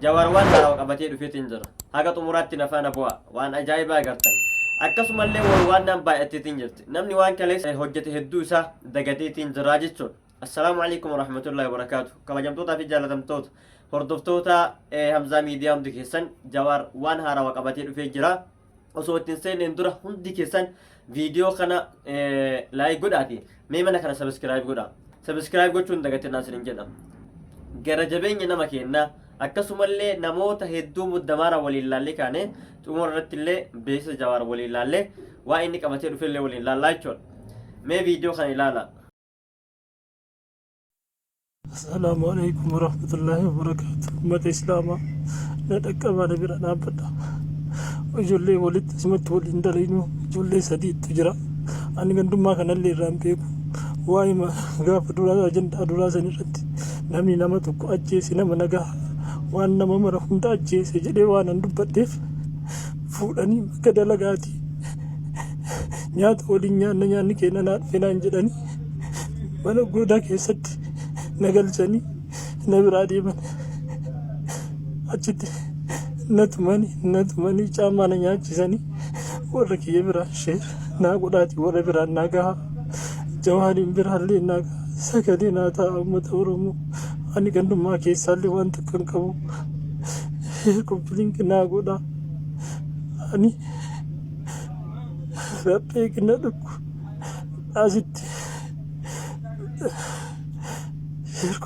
Jawaar waan haarawa qabatee dhufeetiin jira. Haga xumuraatti na faana bu'aa. Waan ajaa'ibaa agartan. Akkasumallee walwaannaan baay'atteetiin jirti. Namni waan kaleessa hojjete hedduu isaa dagateetiin jira jechuudha. Assalaamu alaikum warahmatullahi wabarakaatu. Kabajamtootaa fi jaalatamtoota hordoftoota Hamzaa Miidiyaa hundi keessan Jawaar waan haarawa qabatee dhufee jira. Osoo ittiin seenneen dura hundi keessan viidiyoo kana like godhaati mee mana kana subscribe godha. Subscribe gochuun dagatinaa isinin jedha. Gara jabeenya nama keenna akkasumallee namoota hedduu muddamaara waliin laallee kaane xumura irratti illee beeksisa Jawaar waliin laallee waa inni qabatee dhufellee waliin laallaa jechuudha. Mee viidiyoo kana ilaala. Assalaamu alaikum warahmatullaahi wabarakaatu. Uummata Islaamaa na dhaqqabaa na bira dhaabbadha. Ijoollee walitti asumatti waliin dalaynu ijoollee sadiitu jira. Ani gandummaa kanallee irraa hin beeku. Waa'ima gaafa duraa ajandaa duraa san irratti namni nama tokko ajjeese nama nagaa waan nama mara hunda ajjeese jedhee waan an dubbadheef fuudhanii bakka dalagaatii nyaata waliin nyaanna nyaanni keenya naa dhufe naan jedhanii mana goodaa keessatti na galchanii na biraa deeman. Achitti na tumanii na tumanii caammaa na nyaachisanii warra kiyya biraa sheer naa godhaati warra biraan naa gahaa jawaariin biraallee naa gahaa sagalee naa ta'a uummata Oromoo ani gandummaa keessaallee waan takka hin qabu kompilinki naa godhaa ani laphee na dhukku asitti.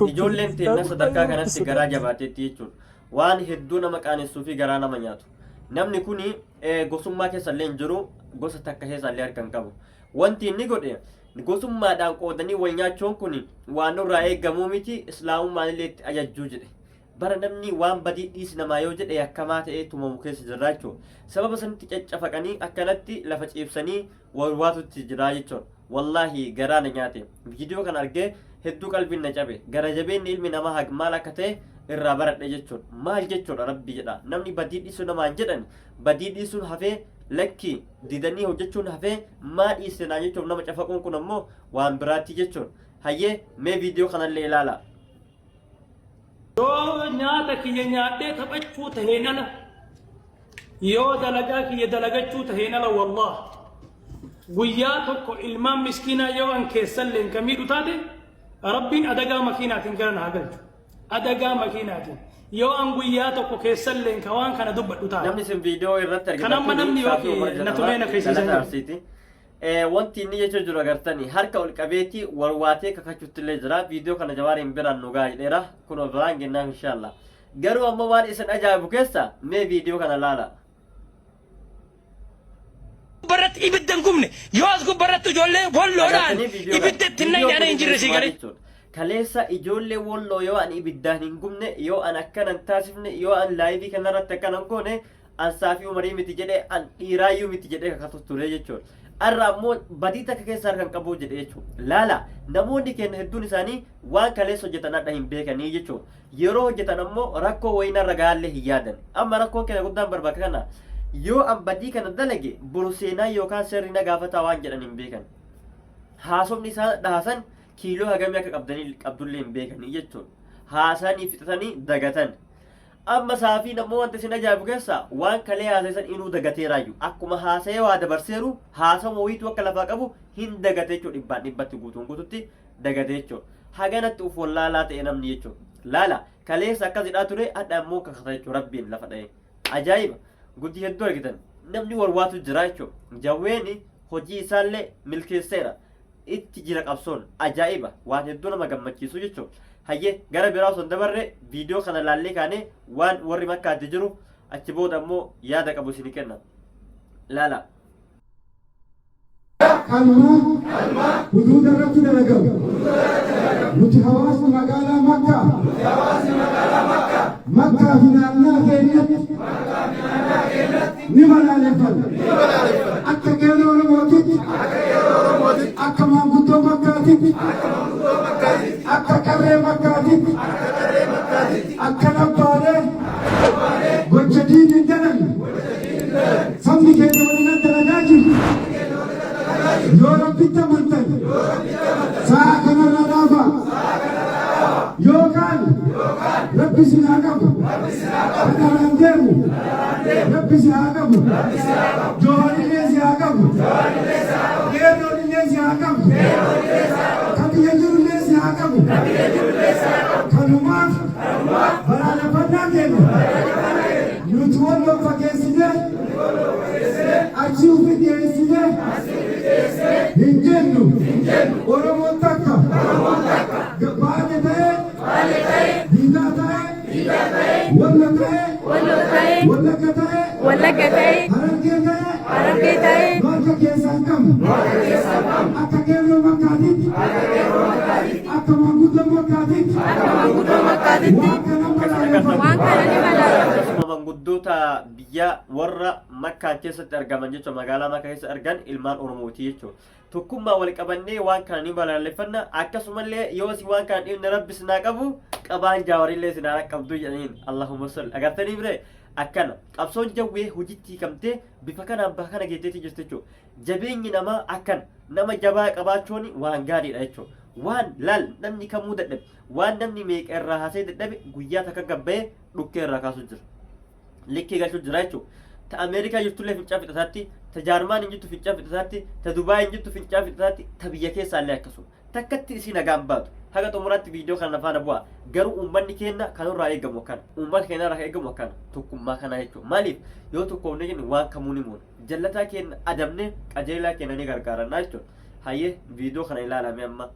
Ijoolleen teenna sadarkaa kanatti garaa jabaateetti jechuudha. Waan hedduu nama qaanessuu fi garaa nama nyaatu. Namni kuni gosummaa keessa illee hin jiru, gosa takka keessa illee harka hin qabu. Wanti inni godhe gosummaadhaan qoodanii wal nyaachuun kun waan nurraa eegamuu miti, islaamummaan illee itti ajajjuu jedhe. Bara namni waan badii dhiisi namaa yoo jedhe yakkamaa ta'ee tumamu keessa jirra jechuudha. Sababa sanitti caccafaqanii akkanatti lafa ciibsanii wal waatutti jira jechuudha. Wallaahi garaa na nyaate. Viidiyoo kana argee hedduu qalbiin na cabe. Gara jabeenni ilmi namaa hag maal akka ta'e irraa baradhe jechuudha. Maal jechuudha rabbi jedha. Namni badii dhiisuu namaan jedhan badii dhiisuun hafee lakki didanii hojjechuun hafee maa dhiiste naan jechuuf nama cafaquun kun ammoo waan biraatti jechuudha. Hayyee mee viidiyoo kanallee ilaala. Yoo nyaata kiyya nyaadhee taphachuu taheen ala, yoo dalagaa kiyya dalagachuu taheen ala wallaah guyyaa tokko ilmaan miskiinaa yoo an keessalleen ka miidhu taate rabbiin adagaa makiinaatiin gara na haa galchu. Adagaa makiinaatiin yoo an guyyaa tokko keessalleen ka waan kana dubbadhu taate. Namni isin viidiyoo irratti Kan argitan amma kuni namni Saafii yoo Umar na jedhama. tumee na keessisan Dhalata jiru. Arsiiti. Wanti inni jechuu jiru agartani harka ol qabeeti warwaatee kakachuutti illee jira. Viidiyoo kana Jawaariin biraan nu ga'a jedheera. Kunoo biraan gennaaf inshallah. Garuu ammoo waan isin ajaa'ibu keessa mee viidiyoo kana laala. Gubbarratti ibidda hin gubne yoo as gubbarratti ijoollee walloodhaan Agartanii viidiyoo kana. ibidda itti hin naqne Viidiyoo ana kun hin jirre sii keessumaa galee. jechuudha. Kaleessa ijoollee walloo yoo an ibiddaan hin gubne, yoo an akkana hin taasifne, yoo an laayivii kanarratti akkana hin goone, an saafii umarii miti jedhee an dhiiraayyuu miti jedhee kakatu ture jechuudha. Arra ammoo badii takka keessa harka hin qabu jedhe jechuudha. Laala namoonni keenya hedduun isaanii waan kaleessa hojjetan hadha hin beekanii jechuudha. Yeroo hojjetan ammoo rakkoo wayii narra gahaallee hin yaadan. Amma rakkoon keenya guddaan barbaaka kana yoo an badii kana dalage boru seenaa yookaan seerri na gaafataa waan jedhan hin beekan. Haasofni isaan dhaasan kiiloo hagamii akka qabdanii qabdullee hin beekanii jechuudha. Haasanii fixatanii dagatan. Amma saafiin ammoo wanta isin ajaa'ibu keessaa waan kalee haasa'e san inuu dagateeraayyu. Akkuma haasa'ee waa dabarseeru haasawuma wayiitu akka lafaa qabu hin dagate jechuudha dhibbaan dhibbatti guutuun guututti dagate jechuudha. Haganatti uf wallaalaa ta'e namni jechuudha. Laala kaleessa akkas jedhaa ture hadha ammoo kakata jechuudha rabbiin lafa dha'ee. Ajaa'iba! Gudii hedduu argitan. Namni warwaatu jira jechuudha. Jawweeni hojii isaallee milkeesseera. Itti jira qabsoon. Ajaa'iba! Waan hedduu nama gammachiisu jechuudha. Hayyee gara biraa osoo hin dabarre viidiyoo kana laallee kaanee waan warri makkaatti jiru achi booda ammoo yaada qabu isinii kenna. Laala. Qalmaa huduuda irratti dalagamu. Nuti hawaasni magaalaa Makkaa Makkaa fi naannaa keenyatti ni balaaleffanna. Akka qeerroo Oromootitti, akka maanguddoo Makkaatitti, akka qarree Makkaatitti, akka labbaalee gocha diinni hin dalagne sabni keenya waliin dalagaa jiru. Yoo Rabbitti amantan sa'a kanarraa dhaabaa. Yookaan Rabbi isin haa qabu. Kan alaan deemu Rabbi si haa qabu. Jawaarillee si haa qabu. Qeerroonillee si haa qabu. Kan biyya jirullee si haa qabu. Kanumaaf balaaleffannaa keenya nuti walloo fageessine achi ufi dhiyeessine hin jennu. Oromoon takka. Baale ta'ee Diidaa ta'ee Wallo ta'ee Wallagga ta'ee Wallagga ta'e, Harargee ta'ee Harargee ta'e, nu harka keessaa hin qabnu. Akka qeerroo makkaatitti akka maanguddoo makkaatitti akka maanguddoo makkaatitti waan kana balaaleffatu. waan kana ni balaaleffatu. Akkasuma manguddoota biyya warra Makkaan keessatti argaman jechuudha magaalaa Makkaa keessa argan ilmaan Oromooti jechuudha. Tokkummaa wal qabannee waan kana ni balaaleffanna akkasumallee yoo isin waan kana dhiifne rabbi isin haa qabu qabaan jaawarillee isin haa qabdu jedhaniin Allahumma salli agartanii bire akkana qabsoon jawwee hojitti hiikamtee bifa kanaan bakka kana geetteetii jirti jechuudha. Jabeenyi namaa akkana nama jabaa qabaachuun waan gaariidha jechuudha. Waan laal namni kamuu dadhabe waan namni meeqa irraa haasee dadhabe guyyaa takka gabbayee dhukkee irraa kaasuu jira. Likkii galchuu jira jechuudha. Ta Ameerikaa jirtullee fincaa fixataatti, ta Jaarmaan hin jirtu fincaa fixataatti, ta Dubaay hin jirtu fincaa fixataatti, ta biyya keessaallee akkasuma. Takkatti isii nagaan baatu. Haga xumuraatti viidiyoo kana faana bu'a. Garuu uummanni keenya kanurraa eegamu akkana. Uummata keenya irraa eegamu akkana. Tokkummaa kana jechuudha. Maaliif yoo tokkoomne jenne waan kamuu ni moona. Jallataa keenya adabne qajeelaa keenya ni gargaaranna jechuudha. Hayyee viidiyoo kana ilaalame amma.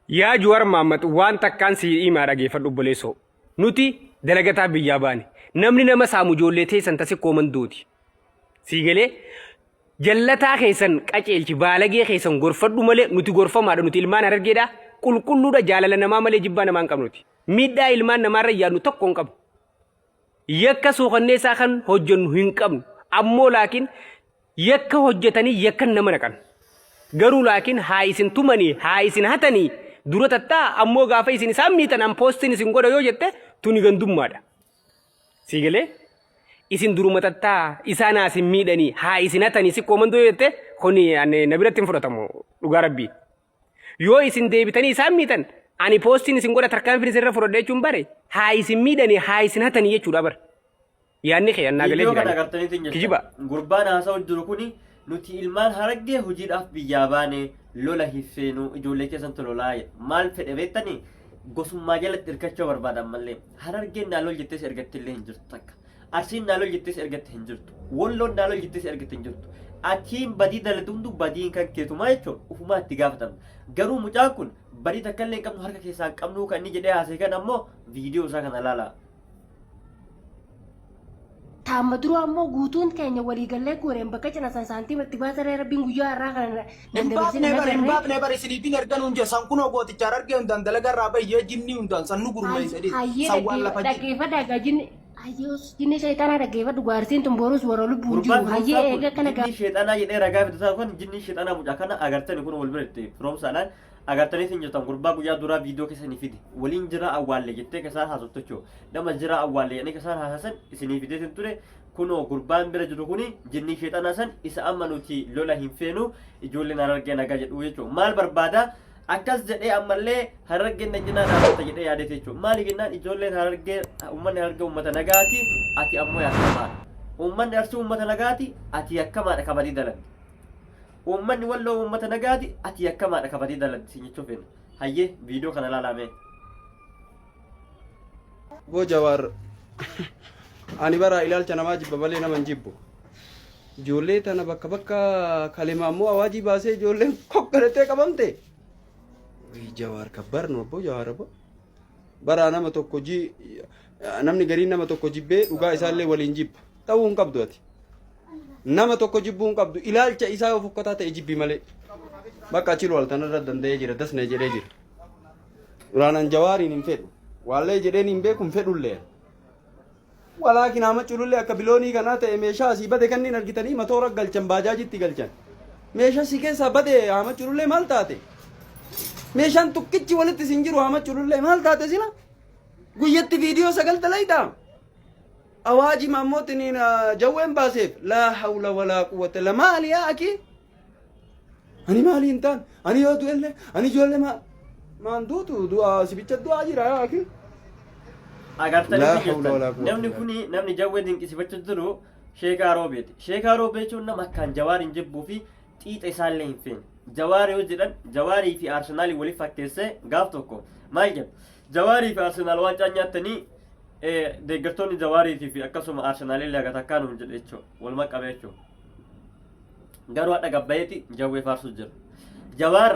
Yaa Juwar Mahammad waan takkaan sii himaa dhageeffadhu obboleessoo. Nuti dalagataa biyyaa baane. Namni nama saamu ijoollee teessan tasi kooman duuti. Sii galee jallataa keessan qaceelchi baalagee keessan gorfadhu malee nuti gorfamaadha nuti ilmaan harargeedha qulqulluudha jaalala namaa malee jibbaa namaa hin qabnuti. Miidhaa ilmaan namaarra yaadnu tokko hin qabnu. Yakka suukanneessaa kan hojjennu hin qabnu. Ammoo laakiin yakka hojjetanii yakkan nama naqan. Garuu laakiin haa isin tumanii haa isin hatanii dura tattaa ammoo gaafa isin isaan miitan an poostiin isin godha yoo jette tuni gandummaadha. Sii galee? Isin duruma tattaa isaan haa isin miidhanii haa isin hatanii si koomandoo yoo jette kuni ani na biratti hin fudhatamu dhugaa rabbii. Yoo isin deebitanii isaan miitan ani poostiin isin godha tarkaanfiin isin irra fudhadha jechuun bare haa isin miidhanii haa isin hatanii jechuudha bara. Yaadni kee annaa galee Viidiyoo kana jira. agartaniitiin jirtan. Kijiba. Gurbaan haasa'u jiru kuni nuti ilmaan harargee hojiidhaaf biyyaa baane lola hin feenu ijoollee keessantu lolaa jedha. Maal fedhe beektanii gosummaa jalatti hirkachuu barbaadan mallee harargeen naa lol jettees ergatte illee hin jirtu takka. Arsiin naa lol jettees ergatte hin jirtu. Walloon naa lol jettees ergatte hin jirtu. Achiin badii dalagdu hunduu badiin kan keetumaa jechuun ufumaa itti gaafatamta. Garuu mucaan kun badii takka illee hin qabnu harka keessaa hin qabnu kan inni jedhee haasa'e kan ammoo viidiyoo isaa kana ilaalaa. Taamma duraa ammoo guutuun keenya walii gallee gooneen bakka cina san saantiima itti baasaree rabbiin guyyaa har'aa kana Hin nan dabarsine baafne bar hin nagarree. baafne bar isiniifin erga nuun jee san kunoo gooticha harargee hundaan dalaga irraa bahi jinnii hundaan san nu gurmeeyse dhiis Hayyee san waan lafa jiru. dhaggeeffadhaa egaa jinni hayyee os jinni shayxaanaa dhaggeeffadhu gaarsiin tun borus warra lubbuun jiru Gurbaan hayyee firoomsaa eega kun kana jinnii sheexanaa jedhee ragaa fidataa kun jinnii sheexanaa mucaa kana agartani kun wal bira itti firoomsaadhaan agartanii isin jirtan gurbaa guyyaa duraa viidiyoo keessa ni fide waliin jira awwaalle jettee kasaan haasoftu jechuudha nama jira awwaalle jedhanii kasaan haasasan isinii fideetin ture kunoo gurbaan bira jiru kuni jinnii sheexanaa san isa amma nuti lola hin feenu ijoolleen harargee nagaa jedhu jechuudha maal barbaada akkas jedhee ammallee harargeen na cinaa dhaabbata jedhee yaadeeti jechuudha maali jennaan ijoolleen harargee uummanni harargee uummata nagaati ati ammoo yakkamaadha uummanni arsii uummata nagaati ati yakkamaadha kabadii dalagde Uummanni Walloo uummata nagaati ati yakkamaadha ka badii dalagde siin jechuu feena. Hayyee viidiyoo kana ilaalaa mee. Obbo Jawaar ani bara ilaalcha namaa jibba malee nama hin jibbu. Ijoollee tana bakka bakka kalima ammoo awaajii baasee ijoolleen kokkolettee qabamte. Wayii Jawaar kabbar nu obbo Jawaar obbo. Bara nama tokko ji namni gariin nama tokko jibbee dhugaa isaallee waliin jibba. Ta'uu hin qabdu ati. Nama tokko jibbuu hin qabdu. Ilaalcha isaa yoo fokkataa ta'e jibbi malee. Bakka achi lola tanarra danda'ee jira dasnee jedhee jira. Duraan an jawaariin hin fedhu. Waallee jedheen hin beeku hin fedhullee. Walaakin haama culullee akka biloonii kanaa ta'e meeshaa asii bade kanneen argitanii matoora galchan baajaajitti galchan. Meeshaa si keessaa bade haama culullee maal taate? Meeshaan tokkichi walitti sin jiru haama culullee maal taate sila? Guyyatti viidiyoo sagal dalaydaa? Awaaji maammootiniin jawween baaseef laa hawla walaa quwwata la maali yaa akii? Ani maali hin taane? Ani yoo du'ellee ani ijoollee maa maan duutu du'a si bicha du'aa jira yaa akii? Agartanii Laa hawla walaa jirtan. quwwata Namni illaa kuni namni Jawwee dinqisiifachuu jiru Sheekaa Roobeeti. Sheekaa Roobee jechuun nama akkaan Jawaar hin jibbuu fi xiixa isaallee hin feene. Jawaar yoo jedhan Jawaarii fi Arsenaalii waliif fakkeessee gaaf tokko maal jedhu? Jawaarii fi Arsenaal waancaa nyaattanii deeggartoonni Jawaariitii fi akkasuma Arsenaalillee haga takkaa nuun jedhe jechuudha. Waluma qabee jechuudha. Garuu hadha gabbayeeti Jawwee faarsuu jira. Jawaar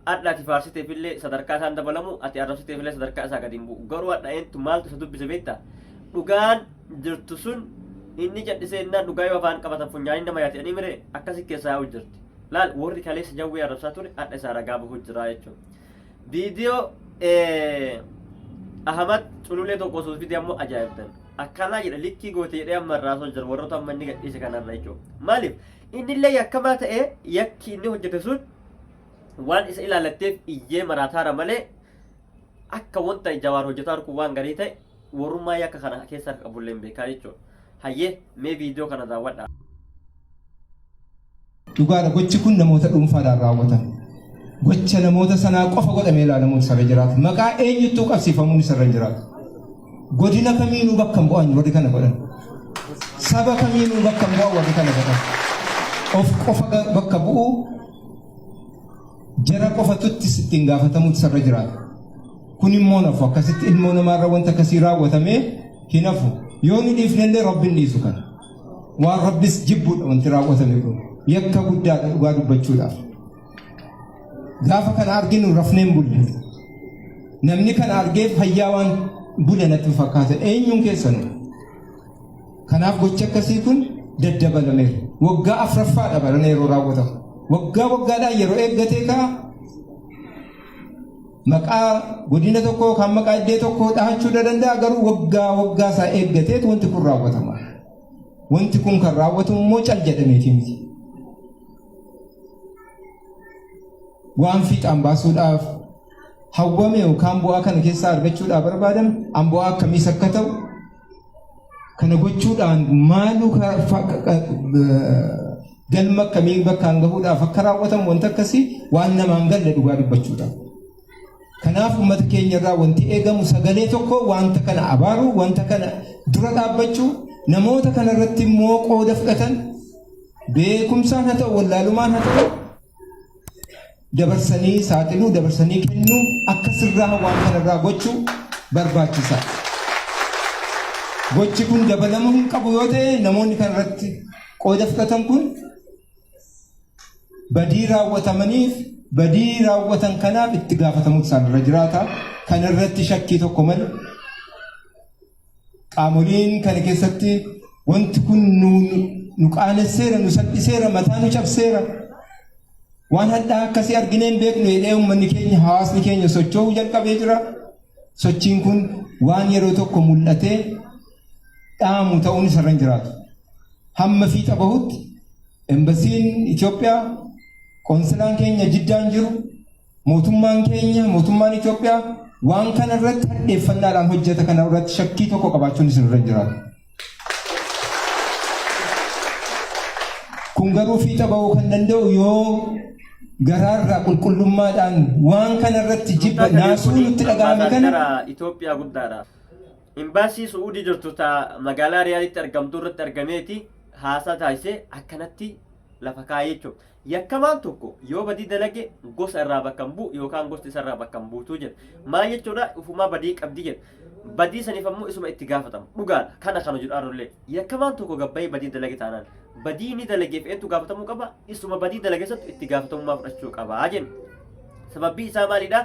hadha ati faarsiteefillee sadarkaa isaan dabalamu ati arrabsiteefillee sadarkaa isaa gadi hin bu'u. Garuu hadha eentu maaltu isa dubbise beektaa? Dhugaan jirtu sun inni cadhisee innaan dhugaa yoo afaan qabatan funyaaniin nama yaati ani mire akkasi keessaa yaa'u jirti. Laal warri kaleessa Jawwee arrabsaa ture hadha isaa ragaa bahuu jira jechuudha. Viidiyoo Ahmad cululee tokko osoo fide ammoo ajaa'ibdan. Akkanaa jedha likkii goote jedhee amma irraa osoo jira warroota amma inni gadhiise kanarra jechuudha. Maaliif inni illee yakkamaa ta'ee yakki inni hojjete sun waan isa ilaallatteef iyyee maraataara malee akka wanta Jawaar hojjetaa kun waan garii ta'e warrummaa yakka kana keessa harka qabullee hin beekaa jechuudha. Hayyee mee viidiyoo kana daawwadhaa. Dhugaadha gochi kun namoota dhuunfaadhaan raawwatame. Gocha namoota sanaa qofa godhamee ilaalamuun isarra jiraatu. Maqaa eenyuttuu qabsiifamuun isarra hin jiraatu. Godina kamiinuu bakka hin bu'an warri kana godhan. Saba kamiinuu bakka hin bu'an warri kana godhan. Of qofa bakka bu'uu jara qofatutti ittiin gaafatamuutu isarra jiraata. Kun immoo nafu akkasitti ilmoo namaarra wanta akkasii raawwatamee hin hafu. Yoo nu dhiifnellee Rabbi hin dhiisu kana. Waan Rabbis jibbuudha wanti raawwatame kun. Yakka guddaadha dhugaa dubbachuudhaaf. Gaafa kana arginu rafnee hin bulle. Namni kana argee fayyaa waan bule natti fakkaata. Eenyuun keessanuu. Kanaaf gochi akkasii kun daddabalameera. Waggaa afraffaadha barana yeroo raawwatamu. Waggaa waggaadhaan yeroo eeggatee ka'a. Maqaa godina tokkoo yookaan maqaa iddee tokkoo dhahachuu danda'a garuu waggaa waggaa isaa eeggateetu wanti kun raawwatama. Wanti kun kan raawwatamu immoo cal jedhameeti miti. Waan fiixaan baasuudhaaf hawwame yookaan bu'aa kana keessaa argachuudhaaf barbaadame an bu'aa akkamiis akka ta'u kana gochuudhaan maaluu galma akkamii bakkaan gahuudhaaf akka raawwatamu wanta akkasii waan namaan galle dhugaa dubbachuudhaaf. Kanaaf uummata keenya irraa wanti eegamu sagalee tokko wanta kana abaaruu, wanta kana dura dhaabbachuu, namoota kana irratti immoo qooda fudhatan beekumsaan haa ta'u wallaalumaan haa ta'u dabarsanii saaxiluu, dabarsanii kennuu, akka sirraa waan kanarraa gochuu barbaachisa. Gochi kun dabalamuu hin qabu yoo ta'e namoonni kanarratti qooda fudhatan kun badii raawwatamaniif badii raawwatan kanaaf itti gaafatamuutu isaanirra jiraata. Kanarratti shakkii tokko malee qaamoliin kana keessatti wanti kun nu nu qaanesseera, nu salphiseera, mataa nu cabseera. Waan hadhaa akkasii arginee hin beeknu jedhee uummanni keenya hawaasni keenya socho'uu jalqabee jira. Sochiin kun waan yeroo tokko mul'atee dhaamu ta'uun isarra hin jiraatu. Hamma fiixa bahutti embasiin Itoophiyaa, qoonsilaan keenya Jiddaan jiru, mootummaan keenya, mootummaan Itoophiyaa waan kana irratti hadheeffannaadhaan hojjeta kana irratti shakkii tokko qabaachuun isin irra hin jiraatu. Kun garuu fiixa bahuu kan danda'u yoo garaarraa qulqullummaadhaan waan kana irratti jibba Sultaan Kadir naasuu kuni nutti dhaga'ame kana ambaasaaddara Itoophiyaa guddaadha. Imbaasii Su'uudii jirtu ta magaalaa Riyaaditti argamtu irratti argameeti haasaa taasisee akkanatti lafa kaa'ee jechuudha. Yakkamaan tokko yoo badii dalage gosa irraa bakka hin bu'u yookaan gosti isa irraa bakka hin buutu jedha. Maal jechuudha ufumaa badii qabdi jedha. Badii saniif ammoo isuma itti gaafatama. Dhugaadha. Kana kan hojii dhaarullee. Yakkamaan tokko gabbayee badii dalage taanaan badii inni dalageef eentu gaafatamuu qaba? Isuma badii dalage santu itti gaafatamummaa fudhachuu qaba jenna. Sababbii isaa maalidha?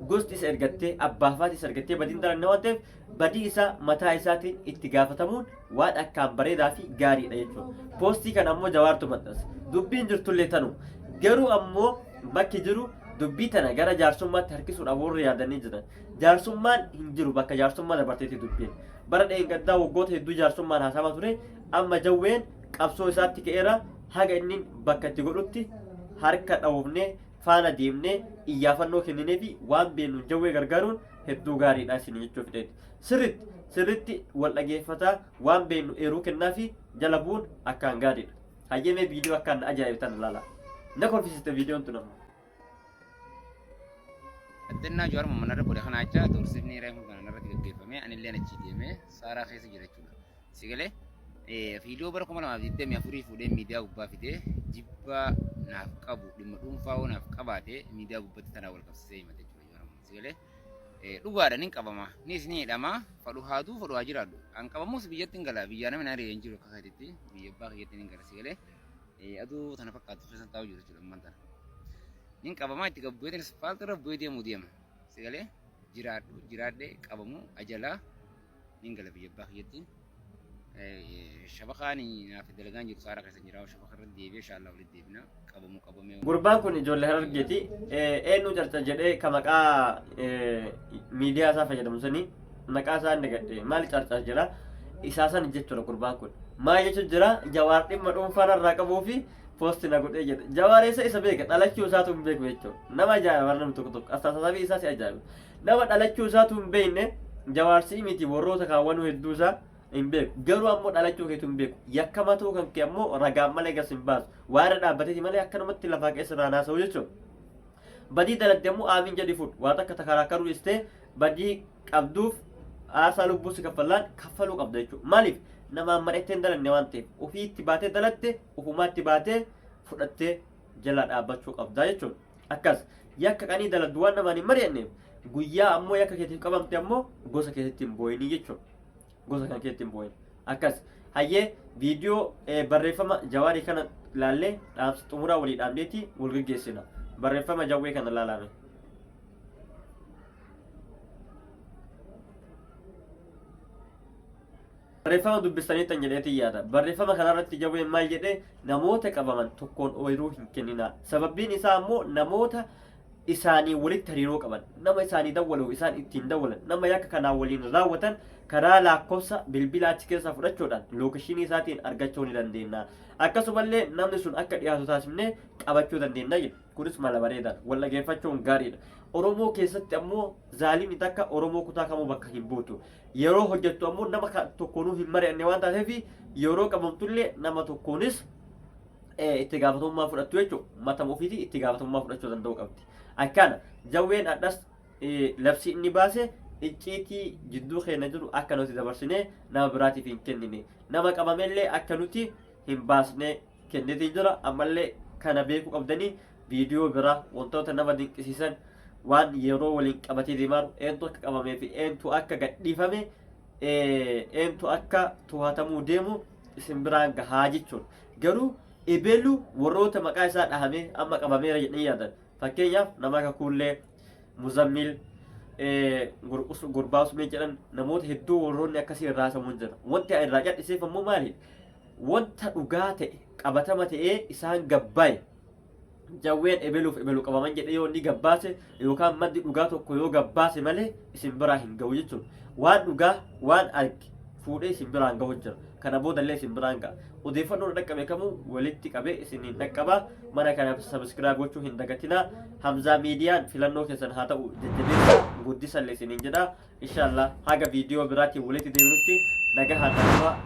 Gosti isa ergattee abbaa faati isa ergattee badiin dalanne waan ta'eef badii isaa mataa isaatiin itti gaafatamuun waan akkaan bareedaa fi gaariidha jechuudha. Poostii kana ammoo Jawaartu maxxanse. Dubbiin jirtullee tanuma. Garuu ammoo bakki jiru dubbii tana gara jaarsummaatti harkisuudhaaf warri yaadanii jiran. Jaarsummaan hin jiru bakka jaarsummaa dabarteeti dubbiin. Bara dheengaddaa waggoota hedduu jaarsummaan haasamaa ture amma Jawween qabsoo isaatti ka'eera haga inni bakka itti godhutti harka dhawufnee faana deemnee iyyaafannoo kenninee fi waan beeknuun Jawwee gargaaruun hedduu gaariidha isin jechuu fedheeti. Sirritti sirritti wal dhageeffataa waan beeknu eeruu kennaa fi jala bu'uun akkaan gaariidha. Hayyee mee viidiyoo akkaan na ajaa'ibe tana ilaalaa. Na kolfisiiste viidiyoon tun amma. Addannaa Jawaar Mohammad narra godhe kana jecha doorsifni reefu kana narratti gaggeeffame. qabamee anilleen achii deemee saaraa keessa jira jechuudha. Si galee viidiyoo bara 2024 fuudhee miidiyaa gubbaa fidee jibbaa naaf qabu dhimma dhuunfaa hoo naaf qabaate miidiyaa gubbatti tanaa wal qabsiisee himate jechuudha. Jawaar Mohaammed. Si galee dhugaadha nin qabama nis ni hidhama fadhu haaduu fadhu haa jiraadhu an qabamus biyyatti hin gala biyyaa namni na ari'e hin jiru akka keetitti biyya abbaa kiyyatti nin gala si galee aduu tana fakkaattu keessan taa'u jiru jechuudha ammaan tana. Nin qabamaa itti gad bu'eetiin asfaaltii irra bu'ee deemuu deema. Si galee jiraadhu jiraadhee qabamu ajalaa nin gala biyya abbaa kiyyatti. Shabakaan naaf dalagaan jiru saara keessa jira shabaka irra deebi'ee inshallah walitti deebina qabamu qabamee. Gurbaan kun ijoollee Harargeeti. Eenyu carcar jedhee ka maqaa miidiyaa isaa fayyadamu sanii maqaa isaa inni gadhe maal carcar jedha isaa san jechuudha gurbaan kun. Maal jechuun jira Jawaar dhimma dhuunfaa narraa qabuu fi poosti na godhee jedhe. Jawaar eessa isa beeka dhalachuu isaatu hin beeku jechuudha. Nama ajaa'iba bara namni tokko tokko astaasabii isaa si ajaa'iba. Nama dhalachuu isaatu hin beekne Jawaar si'i miti warroota kaawwanuu hedduu isaa hin beeku. Garuu ammoo dhalachuu keetu hin beeku. Yakkamaa ta'uu kan kee ammoo ragaan malee gas hin baasu. Waa irra dhaabbateeti malee akkanumatti lafaa keessa irraa haasa'u jechuudha. Badii daladde ammoo aamiin jedhi fudhu. Waa takka takaraakkaruu dhiistee badii qabduuf aarsaa lubbuu si kaffallaan kaffaluu qabda jechuudha. Maaliif? Namaan mari'attee hin dalanne waan ta'eef. Ofii itti baatee dalatte ofumaa itti baatee fudhattee jala dhaabbachuu qabda jechuudha. Akkas yakka qanii daladdu waan namaan hin mari'anneef guyyaa ammoo yakka keetiif qabamte ammoo gosa keetitti hin boo'inii jechuudha. Gosa kan keetti hin boo'in. Akkas hayyee viidiyoo barreeffama Jawaarii kana laallee dhaamsa xumuraa walii dhaamneeti wal gaggeessina. Barreeffama Jawwee kana laalame. Barreeffama dubbistaniittan jedheetiin yaada. Barreeffama kanarratti Jawween maal jedhe namoota qabaman tokkoon ooyiruu hin kenninaa. Sababbiin isaa ammoo namoota isaanii walitti hariiroo qaban, nama isaanii dawwaluuf isaan ittiin dawwalan, nama yakka kanaa waliin raawwatan karaa laakkofsa bilbila achi keessaa fudhachuudhaan lookeshinii isaatiin argachuu ni dandeenya. Akkasumallee namni sun akka dhiyaatu taasifnee qabachuu dandeenya jedhe. Kunis mala bareedaadha. Wal dhageeffachuun gaariidha. Oromoo keessatti ammoo zaalimni takka Oromoo kutaa kamuu bakka hin buutu. Yeroo hojjettu ammoo nama tokkoonuu hin mari'anne waan taateef yeroo qabamtullee nama tokkoonis itti gaafatamummaa fudhattu jechuudha. Matama ofiitii itti gaafatamummaa fudhachuu danda'uu qabdi. Akkana Jawween hadhas labsii inni baase icciitii jidduu keenya jiru akka nuti dabarsinee nama biraatiif hin kennine. Nama qabamellee akka nuti hin baasne kenneetii jira. Ammallee kana beekuu qabdanii viidiyoo biraa wantoota nama dinqisiisan waan yeroo waliin qabatee deemaa jiru eentu akka qabamee fi eentu akka gadhiifame eentu akka to'atamuu deemu isin biraan gahaa jechuudha. Garuu ebelu warroota maqaa isaa dhahamee amma qabameera jedhanii yaadan. Fakkeenyaaf nama akka Kuullee, Muzammil, Gurbaa Usmee jedhan namoota hedduu warroonni akkasii irraa hasamuun jira. Wanti irraa cal'iseef ammoo maali? Wanta dhugaa ta'e qabatama ta'ee isaan gabbaa'e Jawween ebeluuf ebelu qabaman jedhee yoo inni gabbaase yookaan maddi dhugaa tokko yoo gabbaase malee isin biraa hin ga'u jechuudha. Waan dhugaa waan arge fuudhee isin biraan gahu jira. Kana boodallee isin biraan ga'a. Odeeffannoo na dhaqqabe kamuu walitti qabee isiniin dhaqqaba. Mana kana sabiskiraayib gochuu hin dagatinaa. Hamzaa miidiyaan filannoo keessan haa ta'u jajjabeessa guddisallee isiniin jedha. Inshaallah haga viidiyoo biraatiin walitti deebinutti nagahaan na turaa.